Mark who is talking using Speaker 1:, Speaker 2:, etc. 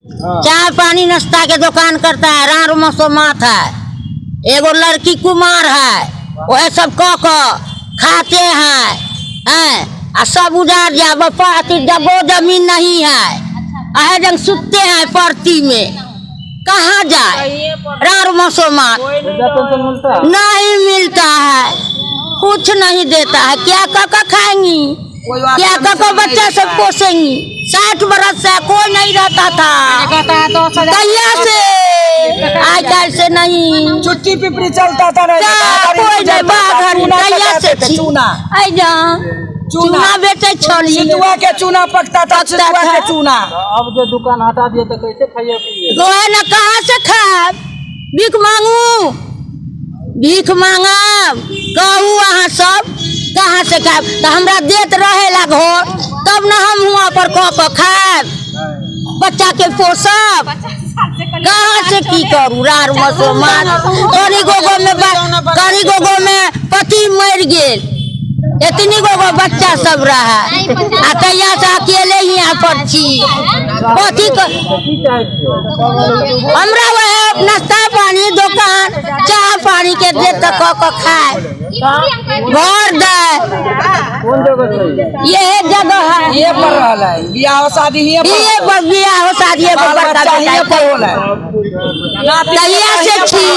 Speaker 1: चाय पानी नाश्ता के दुकान करता है। राड़ मसोमात है, एगो लड़की कुमार है, वह सब क क खाते हैं हैं आ सब उजाड़ जा बप्पा अथी जगो जमीन नहीं है, अहे जंग सुतते हैं परती में, कहाँ जाए राड़ मसोमात।
Speaker 2: वृद्धा पेंशन मिलता है?
Speaker 1: नहीं मिलता है, कुछ नहीं देता है। क्या क क खाएंगी, क्या क क बच्चा सब पोसेंगी? 60 बरस से कोई नहीं रहता था, कहिया से आज काल से नहीं।
Speaker 3: चुट्टी पिपरी चलता था नहीं,
Speaker 1: क्या कोई नहीं बाघर
Speaker 3: चूना
Speaker 1: कहिया से
Speaker 3: पकाते थे,
Speaker 1: छी।
Speaker 3: चूना
Speaker 1: आई जा चूना बेचे छली,
Speaker 3: सितुआ के चूना पकता था,
Speaker 1: पकता
Speaker 3: सितुआ
Speaker 1: था।
Speaker 3: के चूना।
Speaker 2: अब जो दुकान हटा दिए तो कैसे खाइए पिए?
Speaker 1: गोहे न कहाँ से खाब, भीख मांगू, भीख मांगब कहू अहाँ सब कहाँ से खाब? तो हमरा देत रहेला घर तब न हम हुआं पर कऽ कऽ खायब, बच्चा के पोसब। कहाँ से की करू? राड़ मसोमात कनी गोगो में कनी गोगो में पति मरि गेल, एतनी गोगो बच्चा सब रहे आ तहिया से अकेले हियाँ पर छी। कथी
Speaker 2: की चाहै छियै?
Speaker 1: हमरा वएह नाश्ता पानी दोकान चाह पानी के दे तऽ कऽ कऽ खाय, घर दे।
Speaker 2: कोन जगह छै?
Speaker 1: ये जगह है,
Speaker 3: ये पर रहल है बियाह शादी, ये पर
Speaker 1: ये पर बियाह हो शादी, एगो
Speaker 3: बाल
Speaker 1: बड़का
Speaker 3: बच्चा
Speaker 1: बेटा
Speaker 3: ये पर होला है।
Speaker 1: तहिया से छी।